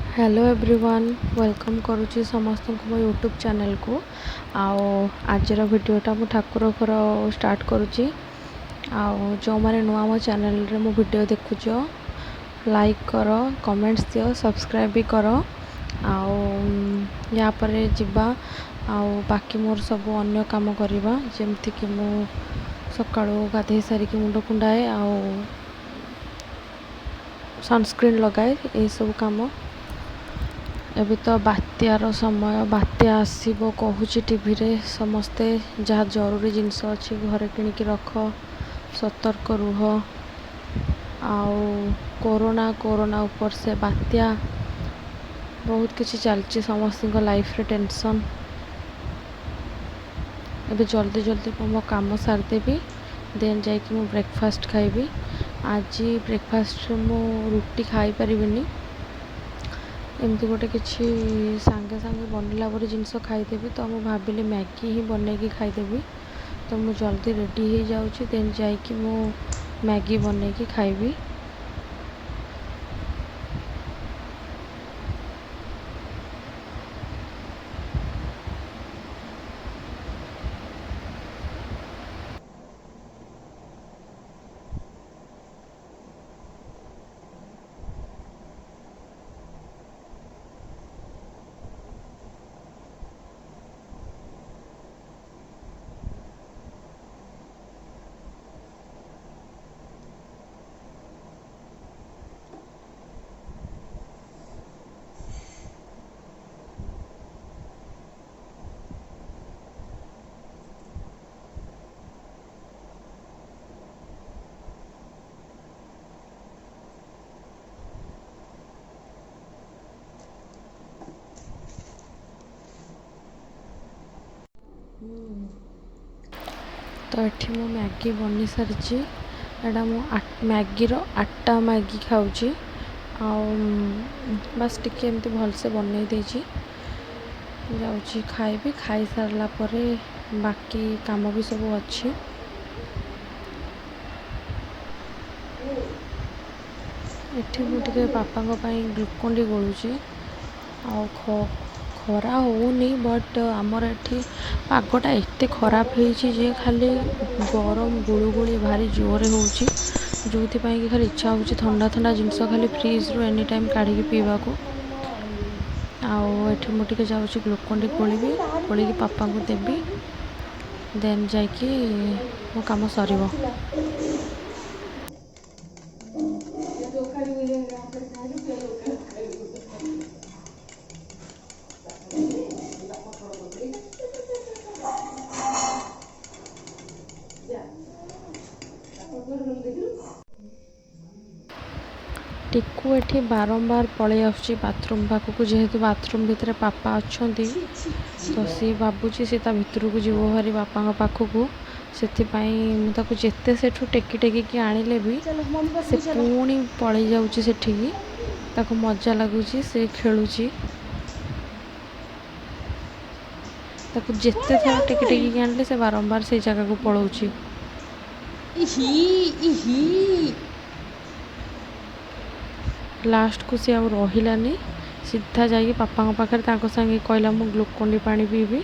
Hello everyone, welcome କରୁଛି ସମସ୍ତଙ୍କୁ ମୋ ୟୁଟ୍ୟୁବ୍ ଚ୍ୟାନେଲ୍କୁ। ଆଉ ଆଜିର ଭିଡ଼ିଓଟା ମୁଁ ଠାକୁର ଘର ଷ୍ଟାର୍ଟ କରୁଛି। ଆଉ ଯେଉଁମାନେ ନୂଆ ମୋ ଚ୍ୟାନେଲ୍ରେ ମୋ ଭିଡ଼ିଓ ଦେଖୁଛ, ଲାଇକ୍ କର, କମେଣ୍ଟସ୍ ଦିଅ, ସବସ୍କ୍ରାଇବ୍ ବି କର। ଆଉ ୟା ପରେ ଯିବା ଆଉ ବାକି ମୋର ସବୁ ଅନ୍ୟ କାମ କରିବା, ଯେମିତିକି ମୁଁ ସକାଳୁ ଗାଧେଇ ସାରିକି ମୁଣ୍ଡ କୁଣ୍ଡାଏ ଆଉ ସନସ୍କ୍ରିନ୍ ଲଗାଏ, ଏଇସବୁ କାମ। ଏବେ ତ ବାତ୍ୟାର ସମୟ, ବାତ୍ୟା ଆସିବ କହୁଛି ଟିଭିରେ। ସମସ୍ତେ ଯାହା ଜରୁରୀ ଜିନିଷ ଅଛି ଘରେ କିଣିକି ରଖ, ସତର୍କ ରୁହ। ଆଉ କୋରୋନା ଉପର ସେ ବାତ୍ୟା, ବହୁତ କିଛି ଚାଲିଛି ସମସ୍ତଙ୍କ ଲାଇଫ୍ରେ ଟେନସନ୍। ଏବେ ଜଲ୍ଦି ଜଲ୍ଦି ମୁଁ ମୋ କାମ ସାରିଦେବି, ଦେନ୍ ଯାଇକି ମୁଁ ବ୍ରେକଫାଷ୍ଟ ଖାଇବି। ଆଜି ବ୍ରେକଫାଷ୍ଟରେ ମୁଁ ରୁଟି ଖାଇପାରିବିନି, ଏମିତି ଗୋଟେ କିଛି ସାଙ୍ଗେ ସାଙ୍ଗେ ବନିଲା ପରି ଜିନିଷ ଖାଇଦେବି। ତ ମୁଁ ଭାବିଲି ମ୍ୟାଗି ହିଁ ବନେଇକି ଖାଇଦେବି। ତ ମୁଁ ଜଲ୍ଦି ରେଡ଼ି ହେଇଯାଉଛି, ଦେନ୍ ଯାଇକି ମୁଁ ମ୍ୟାଗି ବନେଇକି ଖାଇବି। ତ ଏଠି ମୁଁ ମ୍ୟାଗି ବନେଇ ସାରିଛି। ଏଇଟା ମୁଁ ମ୍ୟାଗିର ଆଟା ମ୍ୟାଗି ଖାଉଛି। ଆଉ ବାସ୍ ଟିକେ ଏମିତି ଭଲସେ ବନେଇ ଦେଇଛି, ଯାଉଛି ଖାଇବି। ଖାଇସାରିଲା ପରେ ବାକି କାମ ବି ସବୁ ଅଛି। ଏଠି ମୁଁ ଟିକେ ବାପାଙ୍କ ପାଇଁ ଗ୍ଲୁକୋଣ୍ଡି ଗୋଳୁଛି। ଆଉ ଖରା ହଉନି, ବଟ୍ ଆମର ଏଠି ପାଗଟା ଏତେ ଖରାପ ହେଇଛି ଯେ ଖାଲି ଗରମ ଗୁଳୁଗୁଳି ଭାରି ଜୋରରେ ହେଉଛି, ଯେଉଁଥିପାଇଁ କି ଖାଲି ଇଚ୍ଛା ହେଉଛି ଥଣ୍ଡା ଥଣ୍ଡା ଜିନିଷ ଖାଲି ଫ୍ରିଜ୍ରୁ ଏନି ଟାଇମ୍ କାଢ଼ିକି ପିଇବାକୁ। ଆଉ ଏଠି ମୁଁ ଟିକେ ଯାଉଛି ଗ୍ଲୁକୋଣ୍ଡି ଗୋଳିବି, ଗୋଳିକି ବାପାଙ୍କୁ ଦେବି, ଦେନ୍ ଯାଇକି ମୋ କାମ ସରିବ। ଟିକୁ ଏଠି ବାରମ୍ବାର ପଳେଇ ଆସୁଛି ବାଥରୁମ୍ ପାଖକୁ, ଯେହେତୁ ବାଥରୁମ୍ ଭିତରେ ବାପା ଅଛନ୍ତି, ତ ସିଏ ଭାବୁଛି ସେ ତା ଭିତରକୁ ଯିବ ଭାରି ବାପାଙ୍କ ପାଖକୁ। ସେଥିପାଇଁ ମୁଁ ତାକୁ ଯେତେ ସେଠୁ ଟେକି ଟେକିକି ଆଣିଲେ ବି ସେ ପୁଣି ପଳେଇ ଯାଉଛି ସେଠିକି। ତାକୁ ମଜା ଲାଗୁଛି, ସେ ଖେଳୁଛି। ତାକୁ ଯେତେ ଥର ଟେକି ଟେକିକି ଆଣିଲେ ସେ ବାରମ୍ବାର ସେଇ ଜାଗାକୁ ପଳଉଛି। ଲାଷ୍ଟକୁ ସେ ଆଉ ରହିଲାନି, ସିଧା ଯାଇକି ବାପାଙ୍କ ପାଖରେ ତାଙ୍କ ସାଙ୍ଗେ କହିଲା ମୁଁ ଗ୍ଲୁକୋଣ୍ଡି ପାଣି ପିଇବି।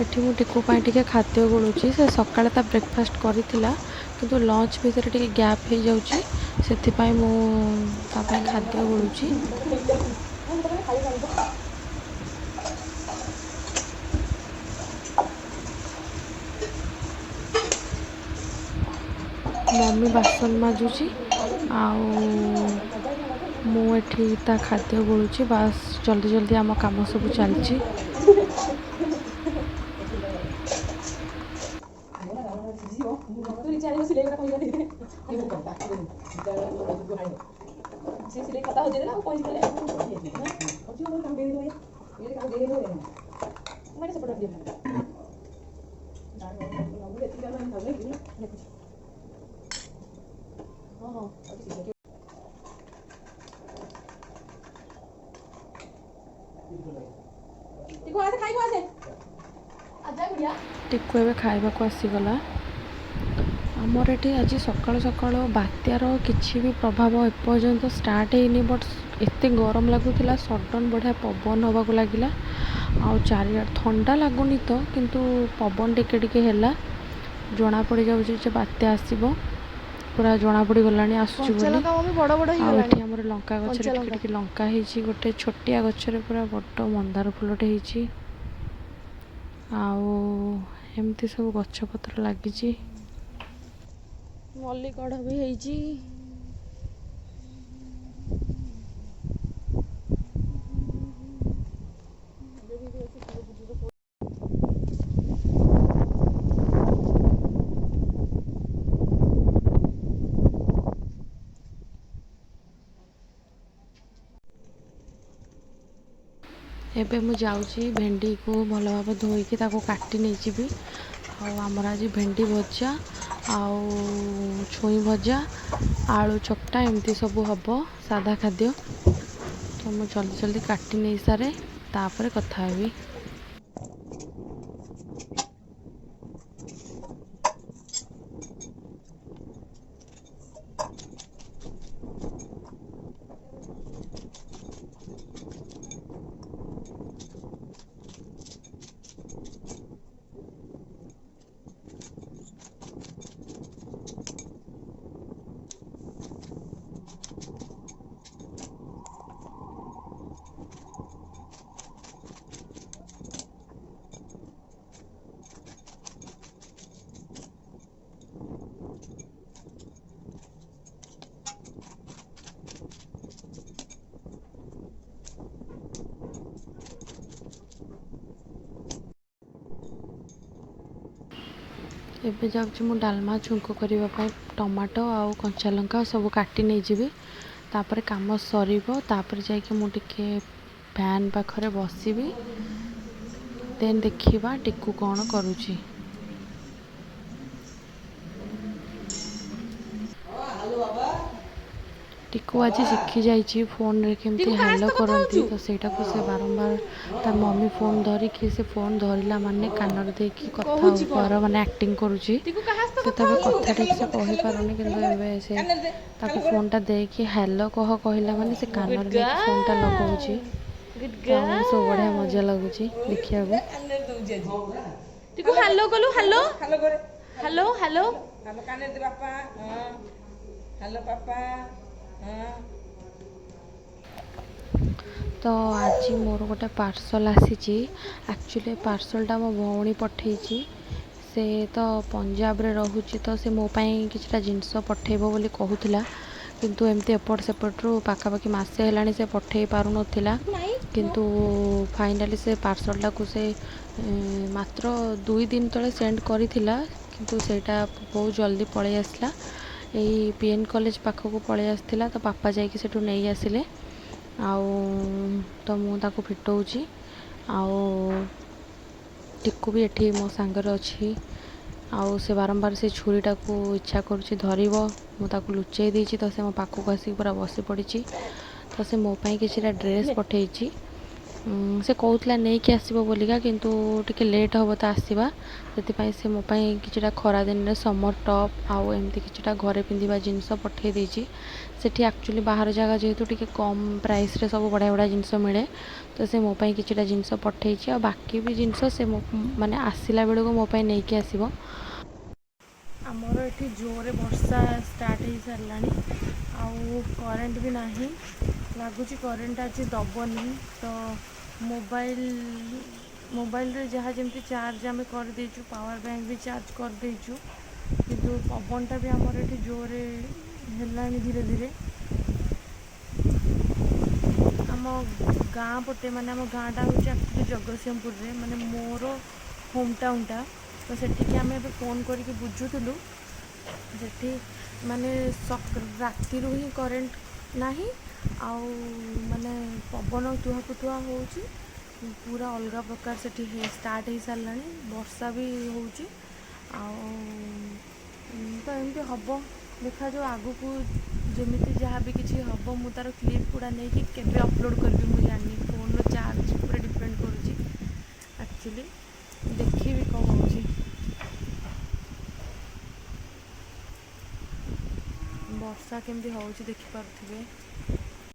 ଏଠି ମୁଁ ଟିକୁ ପାଇଁ ଟିକେ ଖାଦ୍ୟ ଗୋଳୁଛି। ସେ ସକାଳେ ତା ବ୍ରେକଫାଷ୍ଟ କରିଥିଲା, କିନ୍ତୁ ଲଞ୍ଚ ଭିତରେ ଟିକେ ଗ୍ୟାପ୍ ହେଇଯାଉଛି, ସେଥିପାଇଁ ମୁଁ ତା ପାଇଁ ଖାଦ୍ୟ ଗୋଳୁଛି। ମମି ବାସନ ମାଜୁଛି ଆଉ ମୁଁ ଏଠି ତା ଖାଦ୍ୟ ଗୋଳୁଛି। ବାସ୍ ଜଲ୍ଦି ଜଲ୍ଦି ଆମ କାମ ସବୁ ଚାଲିଛି। ଟିକୁ ଆସେ, ଖାଇବୁ ଆସେ। ଟିକୁ ଏବେ ଖାଇବାକୁ ଆସିଗଲା। ଆମର ଏଠି ଆଜି ସକାଳୁ ସକାଳୁ ବାତ୍ୟାର କିଛି ବି ପ୍ରଭାବ ଏପର୍ଯ୍ୟନ୍ତ ଷ୍ଟାର୍ଟ ହେଇନି, ବଟ୍ ଏତେ ଗରମ ଲାଗୁଥିଲା, ସଡ଼ନ୍ ବଢ଼ିଆ ପବନ ହେବାକୁ ଲାଗିଲା। ଆଉ ଚାରିଆଡ଼େ ଥଣ୍ଡା ଲାଗୁନି ତ, କିନ୍ତୁ ପବନ ଟିକେ ଟିକେ ହେଲା, ଜଣା ପଡ଼ିଯାଉଛି ଯେ ବାତ୍ୟା ଆସିବ, ପୁରା ଜଣା ପଡ଼ିଗଲାଣି ଆସୁଛି କଞ୍ଚା ବୋଲି। ଲଙ୍କା ମମି, ବଡ଼ ବଡ଼ ଆଉ ହେଇଗଲାଣି। ଏଠି ଆମର ଲଙ୍କା ଗଛରେ କଞ୍ଚା ଟିକେ ଲଙ୍କା। ଟିକେ ଲଙ୍କା ହେଇଛି। ଗୋଟେ ଛୋଟିଆ ଗଛରେ ପୁରା ବଡ଼ ମନ୍ଦାର ଫୁଲଟେ ହେଇଛି। ଆଉ ଏମିତି ସବୁ ଗଛପତ୍ର ଲାଗିଛି, ମଲ୍ଲି କଢ଼ ବି ହେଇଛି। ଏବେ ମୁଁ ଯାଉଛି ଭେଣ୍ଡିକୁ ଭଲ ଭାବେ ଧୋଇକି ତାକୁ କାଟି ନେଇଯିବି। ଆଉ ଆମର ଆଜି ଭେଣ୍ଡି ଭଜା ଆଉ ଛୁଇଁ ଭଜା, ଆଳୁ ଚକଟା ଏମିତି ସବୁ ହେବ, ସାଧା ଖାଦ୍ୟ। ତ ମୁଁ ଜଲ୍ଦି ଜଲ୍ଦି କାଟି ନେଇସାରେ, ତାପରେ କଥା ହେବି। ଏବେ ଯାଉଛି ମୁଁ ଡାଲମା ଛୁଙ୍କ କରିବା ପାଇଁ ଟମାଟୋ ଆଉ କଞ୍ଚା ଲଙ୍କା ସବୁ କାଟି ନେଇଯିବି, ତାପରେ କାମ ସରିବ, ତାପରେ ଯାଇକି ମୁଁ ଟିକେ ଫ୍ୟାନ୍ ପାଖରେ ବସିବି। ଦେନ୍ ଦେଖିବା ଟିକୁ କ'ଣ କରୁଛି। ଟିକୁ ଆଜି ଶିଖିଯାଇଛି ଫୋନ୍ରେ କେମିତି ଟିକୁ, କାହା ହ୍ୟାଲୋ ସହିତ କଥା କରନ୍ତି। ହଉଛୁ? ତ ସେଇଟାକୁ ସେ ବାରମ୍ବାର ତା ମମି ଫୋନ୍ ଧରିକି, ସେ ଫୋନ୍ ଧରିଲା ମାନେ କାନରେ ଦେଇକି କଥା କହୁଛି କ'ଣ? ହେବାର ମାନେ ଆକ୍ଟିଂ କରୁଛି। ଟିକୁ, କାହା ସହିତ ସେ ତ କଥା ଏବେ ହଉଛୁ? କଥା ଠିକ୍ ସେ କହିପାରୁନି, କିନ୍ତୁ ଏବେ ସେ ତାକୁ ଫୋନ୍ଟା ଦେଇକି ହ୍ୟାଲୋ କହ କହିଲା ମାନେ ସେ କାନରେ ନେଇକି ଫୋନ୍ଟା ଲଗାଉଛି। ଗୁଡ୍ ତ ଆମକୁ ସବୁ ବଢ଼ିଆ ମଜା ଲାଗୁଛି ଦେଖିବାକୁ। ଟିକୁ, ହ୍ୟାଲୋ କଲୁ, ହ୍ୟାଲୋ ହ୍ୟାଲୋ ହ୍ୟାଲୋ। ହ୍ୟାଲୋ, କାନରେ ଦେ ବାପା। ହଁ, ହ୍ୟାଲୋ ପାପା। ହଁ। ତ ଆଜି ମୋର ଗୋଟେ ପାର୍ସଲ୍ ଆସିଛି। ଆକ୍ଚୁଆଲି ପାର୍ସଲ୍ଟା ମୋ ଭଉଣୀ ପଠେଇଛି। ସେ ତ ପଞ୍ଜାବରେ ରହୁଛି, ତ ସେ ମୋ ପାଇଁ କିଛିଟା ଜିନିଷ ପଠେଇବ ବୋଲି କହୁଥିଲା, କିନ୍ତୁ ଏମିତି ଏପଟ ସେପଟରୁ ପାଖାପାଖି ମାସେ ହେଲାଣି ସେ ପଠେଇ ପାରୁନଥିଲା। କିନ୍ତୁ ଫାଇନାଲି ସେ ପାର୍ସଲ୍ଟାକୁ ସେ ମାତ୍ର 2 ଦିନ ତଳେ ସେଣ୍ଡ କରିଥିଲା, କିନ୍ତୁ ସେଇଟା ବହୁତ ଜଲ୍ଦି ପଳେଇ ଆସିଲା। ଏଇ ପି ଏନ୍ କଲେଜ ପାଖକୁ ପଳେଇ ଆସିଥିଲା, ତ ବାପା ଯାଇକି ସେଠୁ ନେଇ ଆସିଲେ। ଆଉ ତ ମୁଁ ତାକୁ ଫିଟଉଛି, ଆଉ ଟିକୁ ବି ଏଠି ମୋ ସାଙ୍ଗରେ ଅଛି। ଆଉ ସେ ବାରମ୍ବାର ସେ ଛୁରୀଟାକୁ ଇଚ୍ଛା କରୁଛି ଧରିବ। ମୁଁ ତାକୁ ଲୁଚେଇ ଦେଇଛି, ତ ସେ ମୋ ପାଖକୁ ଆସିକି ପୁରା ବସି ପଡ଼ିଛି। ତ ସେ ମୋ ପାଇଁ କିଛିଟା ଡ୍ରେସ୍ ପଠେଇଛି। ସେ କହୁଥିଲା ନେଇକି ଆସିବ ବୋଲିକା, କିନ୍ତୁ ଟିକେ ଲେଟ୍ ହେବ ତ ଆସିବା, ସେଥିପାଇଁ ସେ ମୋ ପାଇଁ କିଛିଟା ଖରା ଦିନରେ ସମର୍ ଟପ୍ ଆଉ ଏମିତି କିଛିଟା ଘରେ ପିନ୍ଧିବା ଜିନିଷ ପଠେଇ ଦେଇଛି। ସେଠି ଆକ୍ଚୁଆଲି ବାହାର ଜାଗା ଯେହେତୁ ଟିକେ କମ୍ ପ୍ରାଇସ୍ରେ ସବୁ ବଢ଼ିଆ ବଢ଼ିଆ ଜିନିଷ ମିଳେ, ତ ସେ ମୋ ପାଇଁ କିଛିଟା ଜିନିଷ ପଠେଇଛି। ଆଉ ବାକି ବି ଜିନିଷ ସେ ମୋ ମାନେ ଆସିଲା ବେଳକୁ ମୋ ପାଇଁ ନେଇକି ଆସିବ। ଆମର ଏଠି ଜୋରରେ ବର୍ଷା ଷ୍ଟାର୍ଟ ହେଇସାରିଲାଣି, ଆଉ କରେଣ୍ଟ ବି ନାହିଁ। ଲାଗୁଛି କରେଣ୍ଟ ଆଜି ଦବନି। ତ ମୋବାଇଲରେ ଯାହା ଯେମିତି ଚାର୍ଜ ଆମେ କରିଦେଇଛୁ, ପାୱାର ବ୍ୟାଙ୍କ ବି ଚାର୍ଜ କରିଦେଇଛୁ, କିନ୍ତୁ ପବନଟା ବି ଆମର ଏଠି ଜୋରରେ ହେଲାଣି ଧୀରେ ଧୀରେ। ଆମ ଗାଁ ପଟେ, ମାନେ ଆମ ଗାଁଟା ହେଉଛି ଆକ୍ଚୁଆଲି ଜଗତସିଂହପୁରରେ, ମାନେ ମୋର ହୋମ୍ ଟାଉନ୍ଟା। ତ ସେଠିକି ଆମେ ଏବେ ଫୋନ୍ କରିକି ବୁଝୁଥିଲୁ। ସେଠି ମାନେ ରାତିରୁ ହିଁ କରେଣ୍ଟ ନାହିଁ, ଆଉ ମାନେ ପବନ ତୁହାକୁ ତୁହା ହେଉଛି, ପୁରା ଅଲଗା ପ୍ରକାର ସେଠି ଷ୍ଟାର୍ଟ ହେଇସାରିଲାଣି, ବର୍ଷା ବି ହେଉଛି। ଆଉ ତ ଏମିତି ହେବ। ଦେଖାଯାଉ ଆଗକୁ ଯେମିତି ଯାହା ବି କିଛି ହେବ, ମୁଁ ତା'ର କ୍ଲିପ୍ ଗୁଡ଼ା ନେଇକି କେବେ ଅପଲୋଡ଼ କରିବି ମୁଁ ଜାଣିନି। ଫୋନ୍ର ଚାର୍ଜ ଉପରେ ଡିପେଣ୍ଡ କରୁଛି ଆକ୍ଚୁଆଲି। ଦେଖିବି କ'ଣ ହେଉଛି। ବର୍ଷା କେମିତି ହେଉଛି ଦେଖିପାରୁଥିବେ।